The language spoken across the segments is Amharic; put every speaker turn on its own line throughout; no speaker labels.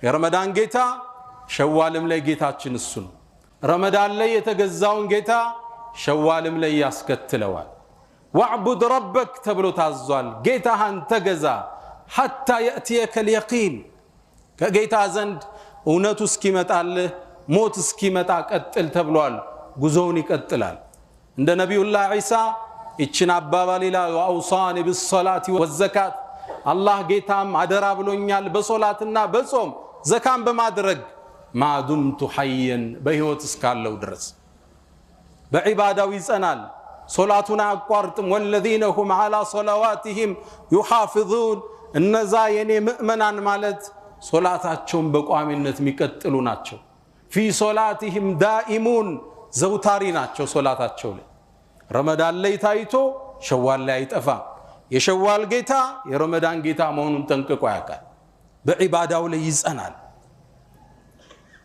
የረመዳን ጌታ ሸዋልም ላይ ጌታችን እሱ ነው። ረመዳን ላይ የተገዛውን ጌታ ሸዋልም ላይ ያስከትለዋል። واعبد ربك ተብሎ ታዟል። ጌታህን ተገዛ حتى يأتيك اليقين፣ ከጌታ ዘንድ እውነቱ እስኪመጣልህ፣ ሞት እስኪመጣ ቀጥል ተብሏል። ጉዞውን ይቀጥላል። እንደ ነቢዩላህ ዒሳ ይችን አባባል ይላል፣ وأوصاني بالصلاة والزكاة፣ አላህ ጌታም አደራ ብሎኛል በሶላትና በጾም ዘካን በማድረግ፣ ما دمت حيا፣ በሕይወት እስካለው ድረስ በዒባዳው ይጸናል። ሶላቱን አያቋርጥም። والذين هم على صلواتهم يحافظون፣ እነዛ የኔ ምእመናን ማለት ሶላታቸውን በቋሚነት የሚቀጥሉ ናቸው። في صلاتهم دائمون፣ ዘውታሪ ናቸው ሶላታቸው ላይ። ረመዳን ላይ ታይቶ ሸዋል ላይ አይጠፋም። የሸዋል ጌታ የረመዳን ጌታ መሆኑን ጠንቅቆ ያውቃል። በዒባዳው ላይ ይጸናል።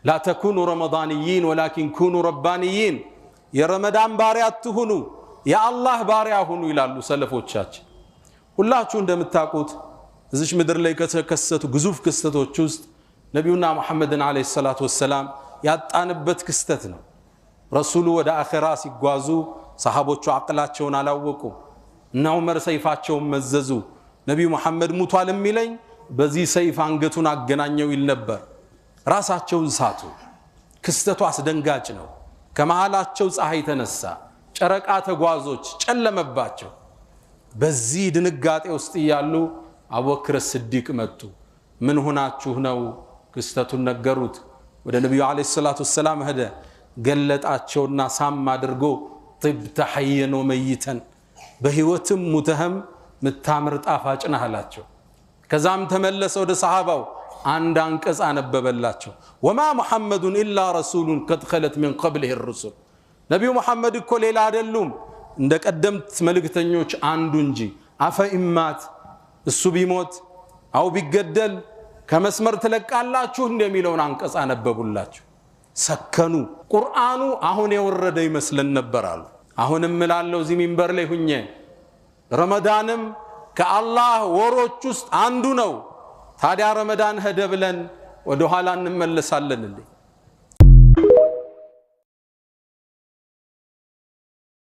لا تكونوا رمضانيين ولكن كونوا ربانيين፣ የረመዳን ባሪያ አትሁኑ፣ የአላህ ባሪያ ሁኑ ይላሉ ሰለፎቻችን። ሁላችሁ እንደምታውቁት እዚች ምድር ላይ ከተከሰቱ ግዙፍ ክስተቶች ውስጥ ነቢዩና ሙሐመድን عليه الصلاة والسلام ያጣንበት ክስተት ነው። ረሱሉ ወደ አኼራ ሲጓዙ ሰሃቦቹ አቅላቸውን አላወቁም። እነ ዑመር ሰይፋቸውን መዘዙ። ነቢዩ መሐመድ ሙቷል የሚለኝ በዚህ ሰይፍ አንገቱን አገናኘው ይል ነበር። ራሳቸውን ሳቱ። ክስተቱ አስደንጋጭ ነው። ከመሃላቸው ፀሐይ ተነሳ፣ ጨረቃ ተጓዞች ጨለመባቸው። በዚህ ድንጋጤ ውስጥ እያሉ አቡበክር ስዲቅ መጡ። ምን ሆናችሁ ነው? ክስተቱን ነገሩት። ወደ ነቢዩ عليه الصلاة والسلام ሄደ። ገለጣቸውና ሳም አድርጎ طبت حيا وميتا፣ በህይወትም ሙተህም ምታምር ጣፋጭ ነህ አላቸው። ከዛም ተመለሰ ወደ ሰሃባው፣ አንድ አንቀጽ አነበበላቸው። وما محمد إلا رسول قد خلت من قبله الرسل፣ ነቢዩ መሐመድ እኮ ሌላ አይደሉም፣ እንደ ቀደምት መልእክተኞች አንዱ እንጂ። أفإن مات፣ እሱ ቢሞት أو ቢገደል ከመስመር ትለቃላችሁ እንደሚለውን አንቀጽ አነበቡላቸው። ሰከኑ። ቁርአኑ አሁን የወረደ ይመስለን ነበር አሉ። አሁንም እላለሁ እዚህ ሚንበር ላይ ሁኜ፣ ረመዳንም ከአላህ ወሮች ውስጥ አንዱ ነው። ታዲያ ረመዳን ሄደ ብለን ወደ ኋላ እንመለሳለን እንዴ?